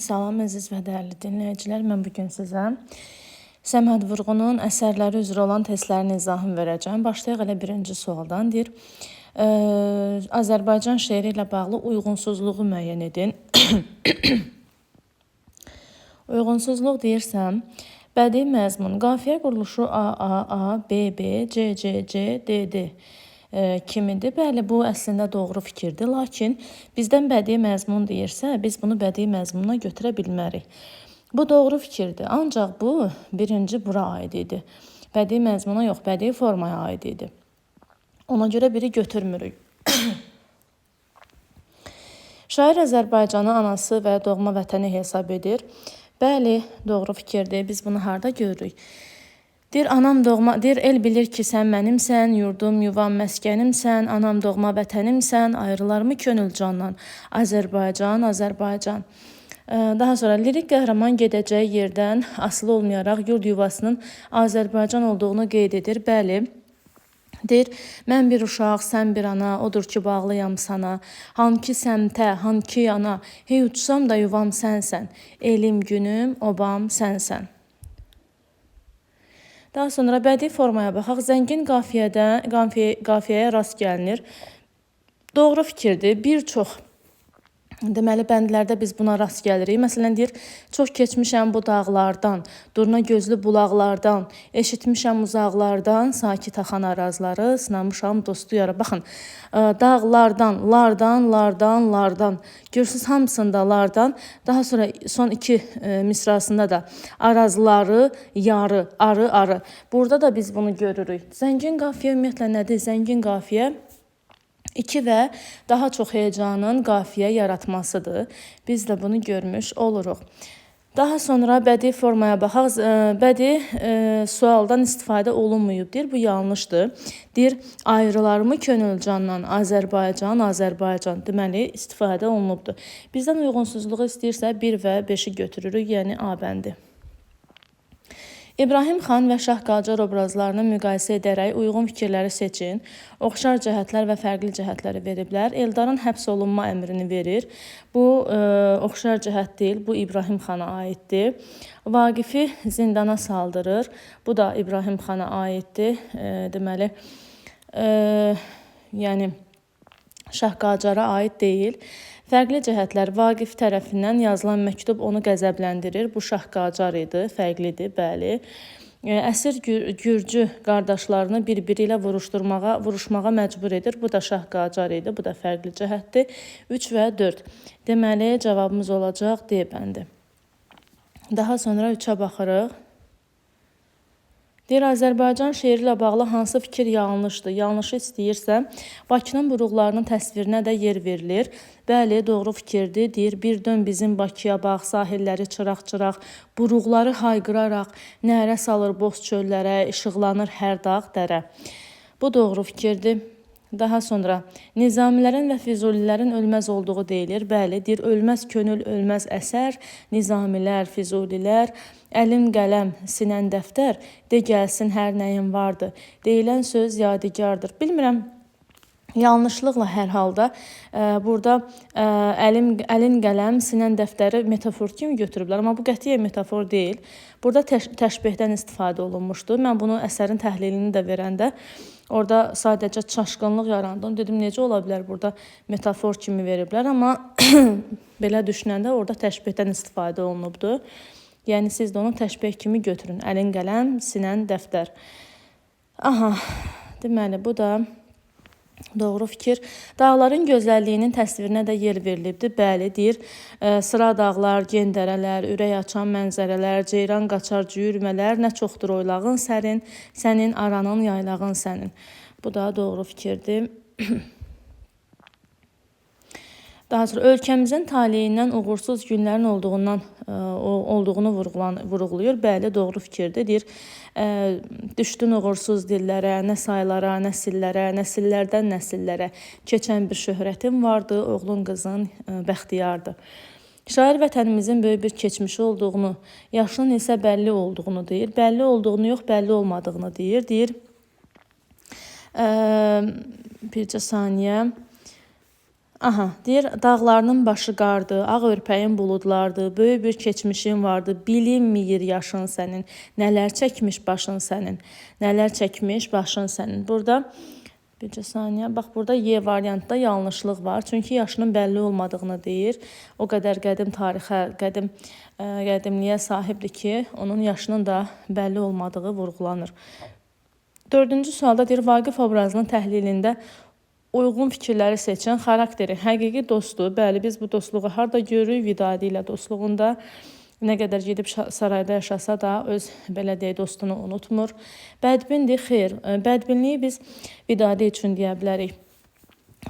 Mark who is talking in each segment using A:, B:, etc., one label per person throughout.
A: Salam əziz və dəyərli dinləyicilər. Mən bu gün sizə Səməd Vurğunun əsərləri üzrə olan testlərin izahını verəcəm. Başlayaq elə birinci sualdan. Deyir, Azərbaycan şeiri ilə bağlı uyğunsuzluğu müəyyən edin. Uyğunsuzluq deyirsəm, bədii məzmun, qafiyə quruluşu A, A, A, B, B, C, C, C, D, D kimidir. Bəli, bu əslində doğru fikirdir. Lakin bizdən bədii məzmun deyirsə, biz bunu bədii məzmuna götürə bilmərik. Bu doğru fikirdir. Ancaq bu birinci bura aid idi. Bədii məzmuna yox, bədii formaya aid idi. Ona görə biri götürmürük. Şair Azərbaycanı anası və doğma vətəni hesab edir. Bəli, doğru fikirdir. Biz bunu harda görürük? Deyir, anam doğma, deyir, el bilir ki, sən mənimsən, yurdum, yuvam, məskənimsən, anam doğma vətənimsən, ayrılarmı könül candan? Azərbaycan, Azərbaycan. Daha sonra lirik qəhrəman gedəcəyi yerdən asılı olmayaraq yurd yuvasının Azərbaycan olduğunu qeyd edir. Bəli. Deyir, mən bir uşaq, sən bir ana, odur ki, bağlıyam sana. Hankı səmtə, hankı yana, hey uçsam da yuvam sənsən. Elim, günüm, obam sənsən. Daha sonra bədii formaya baxaq. Zəngin qafiyəyə rast gəlinir. Doğru fikirdir. Bir çox deməli, bəndlərdə biz buna rast gəlirik. Məsələn, deyir, çox keçmişəm bu dağlardan, durna gözlü bulaqlardan, eşitmişəm uzaqlardan, sakit axan arazları, sınamışam dostu yara. Baxın, dağlardan, lardan, lardan, lardan. Görürsünüz, hamısında lardan. Daha sonra son iki misrasında da arazları, yarı, arı, arı. Burada da biz bunu görürük. Zəngin qafiyə ümumiyyətlə nədir? Zəngin qafiyə iki və daha çox hecanın qafiyə yaratmasıdır. Biz də bunu görmüş oluruq. Daha sonra bədii formaya baxaq. Bədii sualdan istifadə olunmayıb deyir. Bu yanlışdır. Deyir, ayrılarımı könül candan, Azərbaycan, Azərbaycan. Deməli, istifadə olunubdur. Bizdən uyğunsuzluğu istəyirsə 1 və 5-i götürürük, yəni A bəndi. İbrahim xan və Şah Qacar obrazlarını müqayisə edərək uyğun fikirləri seçin. Oxşar cəhətlər və fərqli cəhətləri veriblər. Eldarın həbs olunma əmrini verir. Bu oxşar cəhət deyil, bu İbrahim xana aiddir. Vaqifi zindana saldırır. Bu da İbrahim xana aiddir. Deməli, yəni Şah Qacara aid deyil. Fərqli cəhətlər Vaqif tərəfindən yazılan məktub onu qəzəbləndirir. Bu Şah Qacar idi, fərqlidir, bəli. Əsir Gürcü qardaşlarını bir-biri ilə vuruşmağa məcbur edir. Bu da Şah Qacar idi, bu da fərqli cəhətdir. 3 və 4. Deməli, cavabımız olacaq D bəndi. Daha sonra 3-ə baxırıq. Deyir, Azərbaycan şeiri ilə bağlı hansı fikir yanlışdır? Yanlışı istəyirsə, Bakının buruqlarının təsvirinə də yer verilir. Bəli, doğru fikirdir. Deyir, bir dön bizim Bakıya bax, sahilləri çıraq-çıraq, buruqları hayqıraraq, nərə salır boz çöllərə, işıqlanır hər dağ, dərə. Bu doğru fikirdir. Daha sonra Nizamilərin və Füzulilərin ölməz olduğu deyilir. Bəli, deyir, ölməz könül, ölməz əsər, Nizamilər, Füzulilər, əlim qələm, sinən dəftər, de gəlsin hər nəyin vardı. Deyilən söz yadigardır. Bilmirəm, yanlışlıqla hər halda burada əlin qələm, sinən dəftəri metafor kimi götürüblər. Amma bu qətiyyən metafor deyil. Burada təşbehdən istifadə olunmuşdur. Mən bunu əsərin təhlilini də verəndə orada sadəcə çaşqınlıq yarandı. Onu dedim, necə ola bilər burada metafor kimi veriblər. Amma belə düşünəndə orada təşbehdən istifadə olunubdur. Yəni siz də onu təşbeh kimi götürün. Əlin qələm, sinən dəftər. Aha, deməli bu da doğru fikir. Dağların gözəlliyinin təsvirinə də yer verilibdir. Bəli, deyir, sıra dağlar, gen dərələr, ürək açan mənzərələr, ceyran qaçar cüyürmələr, nə çoxdur oylağın sərin, sənin aranın, yaylağın sənin. Bu da doğru fikirdir. Daha sonra ölkəmizin taleyindən uğursuz günlərin olduğunu vurğulayır. Bəli, doğru fikirdir. Deyir, düşdün uğursuz dillərə, nə saylara, nəsillərə, nəsillərdən nəsillərə keçən bir şöhrətin vardı, oğlun qızın bəxtiyardı. Şair vətənimizin böyük bir keçmişi olduğunu, yaşının isə bəlli olduğunu deyir. Bəlli olduğunu yox, bəlli olmadığını deyir. Deyir, bircə saniyə. Aha, deyir, dağlarının başı qardı, ağ örpəyin buludlardı, böyük bir keçmişin vardı, bilinməyir yaşın sənin, nələr çəkmiş başın sənin, nələr çəkmiş başın sənin. Burada, bircə saniyə, bax, burada Y variantda yanlışlıq var, çünki yaşının bəlli olmadığını deyir. O qədər qədim tarixə, qədimliyə sahibdir ki, onun yaşının da bəlli olmadığı vurğulanır. Dördüncü sualda deyir, Vaqif obrazının təhlilində uyğun fikirləri seçən xarakteri, həqiqi dostu, bəli, biz bu dostluğu harda görürük? Vidadi ilə dostluğunda nə qədər gedib sarayda yaşasa da öz, belə deyək, dostunu unutmur. Bədbindir, xeyr, bədbinliyi biz Vidadi üçün deyə bilərik.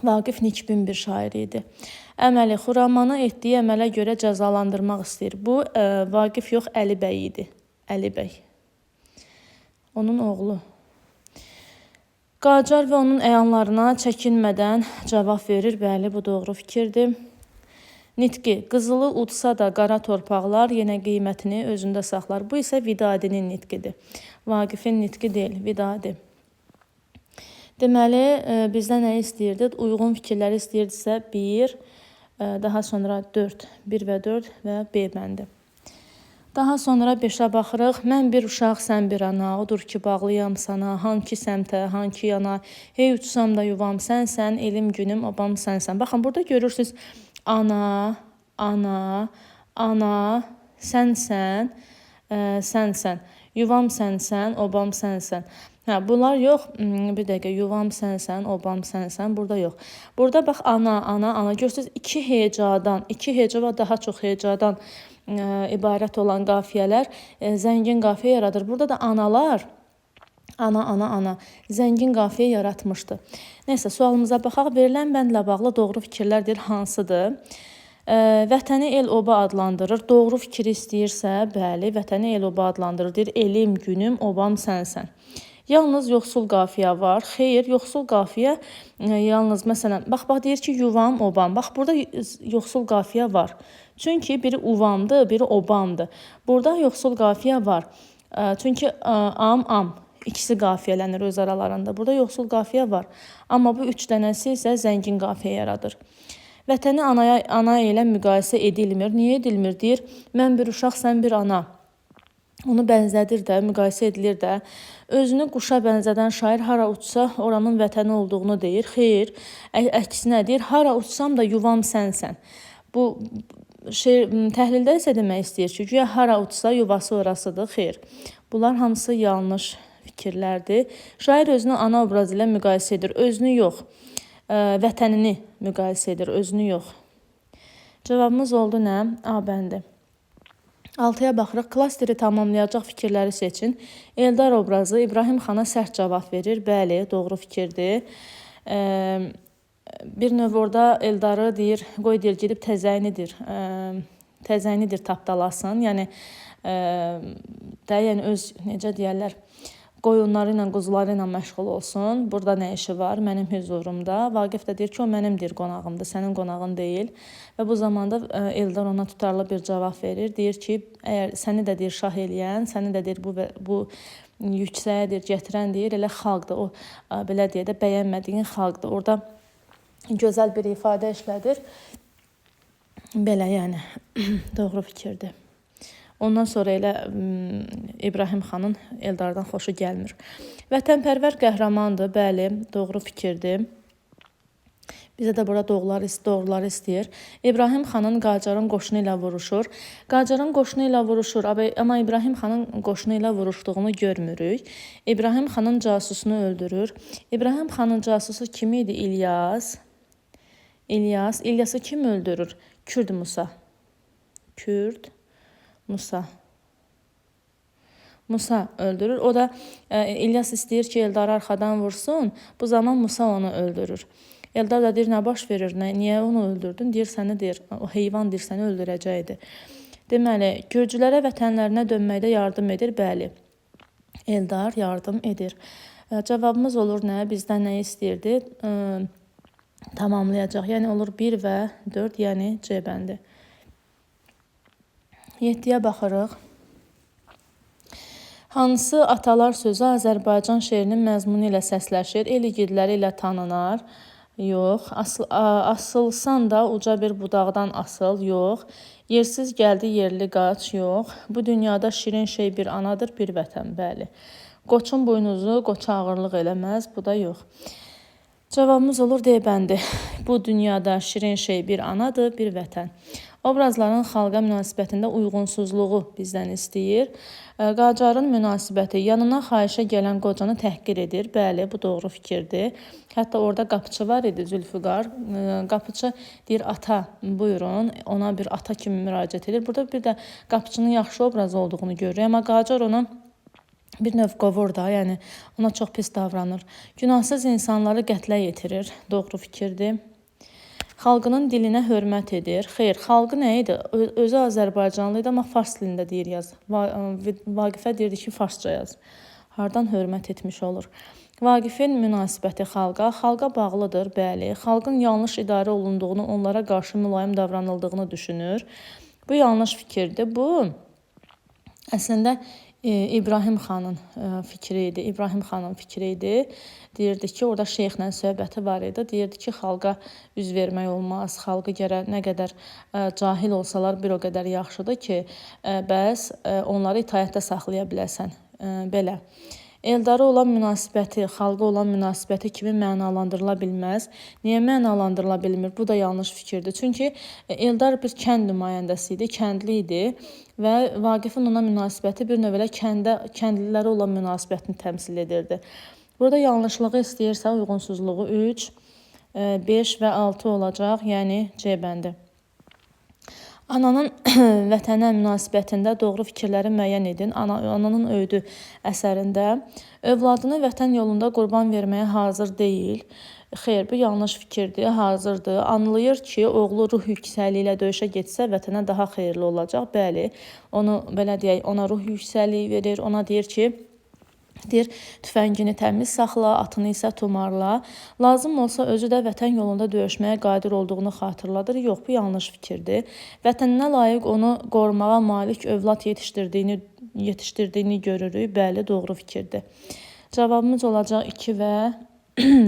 A: Vaqif nikbin bir şair idi. Əməli, Xuramanı etdiyi əmələ görə cəzalandırmaq istəyir. Bu, Vaqif yox, Əli bəy idi. Əli bəy. Onun oğlu. Qacar və onun əyanlarına çəkinmədən cavab verir. Bəli, bu doğru fikirdir. Nitqi, qızılı udsa da qara torpaqlar yenə qiymətini özündə saxlar. Bu isə Vidadinin nitqidir. Vaqifin nitqi deyil, Vidadi. Deməli, bizdən nə istəyirdi? Uyğun fikirləri istəyirdisə 1, daha sonra 4, 1 və 4 və B bəndi. Daha sonra 5-ə baxırıq. Mən bir uşaq, sən bir ana, odur ki, bağlıyam sana, hanki səmtə, hanki yana, hey uçsam da yuvam sənsən, elim günüm, obam sənsən. Baxın, burada görürsünüz, ana, ana, ana, sənsən, sənsən, yuvam sənsən, obam sənsən. Hə, bunlar yox, bir dəqiqə, yuvam sənsən, obam sənsən, burada yox. Burada bax, ana, ana, ana, görürsünüz, iki hecadan, iki heca və daha çox hecadan ibarət olan qafiyələr zəngin qafiyə yaradır. Burada da analar, ana, ana, ana, zəngin qafiyə yaratmışdı. Neysə, sualımıza baxaq. Verilən bəndlə bağlı doğru fikirlər deyir, hansıdır? Vətəni el-oba adlandırır. Doğru fikri istəyirsə, bəli, vətəni el-oba adlandırır. Deyir, elim, günüm, obam sənsən. Yalnız yoxsul qafiyə var. Xeyr, yoxsul qafiyə yalnız, məsələn, bax, deyir ki, yuvam, obam. Bax, burada yoxsul qafiyə var. Çünki biri uvamdır, biri obamdır. Burada yoxsul qafiyə var. Çünki am, am ikisi qafiyələnir öz aralarında. Burada yoxsul qafiyə var. Amma bu üç dənəsi isə zəngin qafiyə yaradır. Vətəni ana ilə müqayisə edilmir. Niyə edilmir? Deyir, mən bir uşaq, sən bir ana. Onu bənzədir də, müqayisə edilir də. Özünü quşa bənzədən şair hara uçsa oranın vətəni olduğunu deyir. Xeyr, əksinə deyir, hara uçsam da yuvam sənsən. Bu şeir, təhlildə isə demək istəyir ki, güya hara uçsa yuvası orasıdır. Xeyr, bunlar hamısı yanlış fikirlərdir. Şair özünü ana obrazı ilə müqayisə edir. Özünü yox, vətənini müqayisə edir, özünü yox. Cavabımız oldu nə? A bəndi. 6-ya baxırıq. Klasteri tamamlayacaq fikirləri seçin. Eldar obrazı İbrahim xana sərt cavab verir. Bəli, doğru fikirdir. Bir növ orada Eldarı deyir, qoy deyir, gedib təzəyinidir. Təzəyinidir tapdalasın. Yəni, də, yəni öz, necə deyərlər, qoyunları ilə, quzuları ilə məşğul olsun. Burada nə işi var? Mənim hüzurumda. Vaqif də deyir ki, o mənim deyir qonağımdır, sənin qonağın deyil. Və bu zamanda Eldar ona tutarlı bir cavab verir. Deyir ki, əgər səni də deyir şah eləyən, səni də deyir bu yüksəyə deyir, gətirən deyir, elə xalqdır. O, belə deyək də, bəyənmədiyin xalqdır. Orada gözəl bir ifadə işlədir. Belə, yəni, doğru fikirdir. Ondan sonra elə İbrahim xanın Eldardan xoşu gəlmir. Vətənpərvər qəhrəmandır, bəli, doğru fikirdir. Bizə də burada doğruları istəyir. İbrahim xanın Qacarın qoşunu ilə vuruşur. Qacarın qoşunu ilə vuruşur, amma İbrahim xanın qoşunu ilə vuruşduğunu görmürük. İbrahim xanın casusunu öldürür. İbrahim xanın casusu kim idi? İlyas. İlyas. İlyası kim öldürür? Kürd Musa. Kürd Musa. Musa öldürür. O da İlyas istəyir ki, Eldarı arxadan vursun. Bu zaman Musa onu öldürür. Eldar da deyir, nə baş verir, niyə onu öldürdün? Deyir, səni deyir, o heyvan deyir, səni öldürəcəkdi. Deməli, gürcülərə vətənlərinə dönməkdə yardım edir? Bəli, Eldar yardım edir. Cavabımız olur nə? Bizdən nə istəyirdi? Tamamlayacaq. Yəni, olur 1 və 4, yəni C bəndi. 7-yə baxırıq. Hansı atalar sözü Azərbaycan şeirinin məzmunu ilə səsləşir, el igidləri ilə tanınar? Yox. Asılsan da uca bir budaqdan asıl. Yox. Yersiz gəldi, yerli qaç. Yox. Bu dünyada şirin şey bir anadır, bir vətən. Bəli. Qoçun buynuzu qoça ağırlıq eləməz. Bu da yox. Cavabımız olur D bəndi. Bu dünyada şirin şey bir anadır, bir vətən. Obrazların xalqa münasibətində uyğunsuzluğu bizdən istəyir. Qacarın münasibəti yanına xahişə gələn qocanı təhqir edir. Bəli, bu doğru fikirdir. Hətta orada qapıçı var idi, Zülfüqar. Qapıçı deyir, ata, buyurun. Ona bir ata kimi müraciət edir. Burada bir də qapıçının yaxşı obraz olduğunu görürük. Amma Qacar ona bir növ qovur da, yəni ona çox pis davranır. Günahsız insanları qətlə yetirir. Doğru fikirdir. Xalqının dilinə hörmət edir. Xeyr, xalqı nə idi? Özü Azərbaycanlı idi, amma fars dilində deyir yaz. Vaqifə deyirdi ki, farsça yaz. Hardan hörmət etmiş olur? Vaqifin münasibəti xalqa, xalqa bağlıdır, bəli. Xalqın yanlış idarə olunduğunu, onlara qarşı mülayim davranıldığını düşünür. Bu yanlış fikirdir. Bu əslində İbrahim xanın fikri idi. İbrahim xanın fikri idi. Deyirdi ki, orada şeyxlə söhbəti var idi. Deyirdi ki, xalqa üz vermək olmaz. Xalqı gərək nə qədər cahil olsalar bir o qədər yaxşıdır ki, bəs onları itaətdə saxlaya biləsən. Belə. Eldara olan münasibəti, xalqa olan münasibəti kimi mənalandırıla bilməz. Niyə mənalandırıla bilmir? Bu da yanlış fikirdir. Çünki Eldar bir kənd nümayəndəsi idi, kəndli idi və Vaqifin ona münasibəti bir növ elə kəndlilərə olan münasibətini təmsil edirdi. Burada yanlışlığı istəyirsə uyğunsuzluğu 3, 5 və 6 olacaq, yəni C bəndi. Ananın vətənə münasibətində doğru fikirləri müəyyən edin. Ananın öyüdü əsərində övladını vətən yolunda qurban verməyə hazır deyil. Xeyr, bu yanlış fikirdir, hazırdır. Anlayır ki, oğlu ruh yüksəkliyi ilə döyüşə getsə vətənə daha xeyirli olacaq. Bəli, onu belə deyək, ona ruh yüksəkliyi verir. Ona deyir ki, deyir, tüfəngini təmiz saxla, atını isə tumarla. Lazım olsa özü də vətən yolunda döyüşməyə qadir olduğunu xatırladır. Yox, bu yanlış fikirdir. Vətəninə layiq onu qorumağa malik övlad yetişdirdiyini görürük. Bəli, doğru fikirdir. Cavabımız olacaq 2 və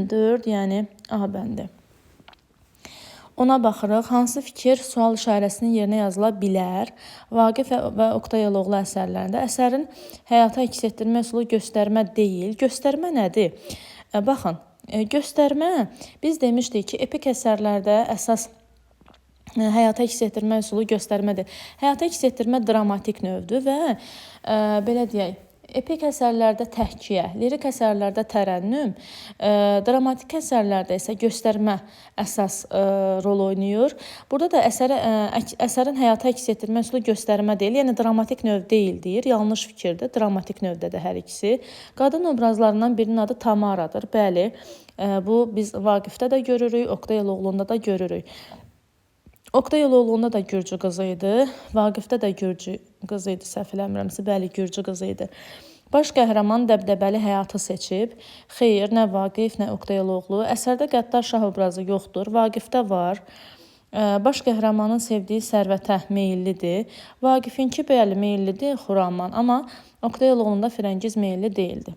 A: 4, yəni A bəndi. Ona baxırıq, hansı fikir sual işarəsinin yerinə yazıla bilər? Vaqif və Oqtay Eloğlu əsərlərində əsərin həyata əks etdirmə üsulu göstərmə deyil. Göstərmə nədir? Baxın, göstərmə, biz demişdik ki, epik əsərlərdə əsas həyata əks etdirmə üsulu göstərmədir. Həyata əks etdirmə dramatik növdür və belə deyək, epik əsərlərdə təhkiyə, lirik əsərlərdə tərənnüm, dramatik əsərlərdə isə göstərmə əsas rol oynayır. Burada da əsərin həyata əks etdirmə üsulu göstərmə deyil, yəni dramatik növ deyil deyir. Yanlış fikirdir, dramatik növdədir hər ikisi. Qadın obrazlarından birinin adı Tamaradır. Bəli, bu biz Vaqifdə də görürük, Oqtay Eloğlu'nda da görürük. Oqtay Eloğlu'nda da gürcü qızı idi, Vaqifdə də gürcü qızı idi, səhv eləmirəmsə, bəli, gürcü qızı idi. Baş qəhrəman dəbdəbəli həyatı seçib. Xeyr, nə Vaqif, nə Oqtay Eloğlu. Əsərdə qəddar şah obrazı yoxdur, Vaqifdə var. Baş qəhrəmanın sevdiyi sərvətə meyillidir. Vaqifinki, bəli, meyillidir Xuraman, amma Oqtay Eloğlu'nda Firəngiz meyilli deyildi.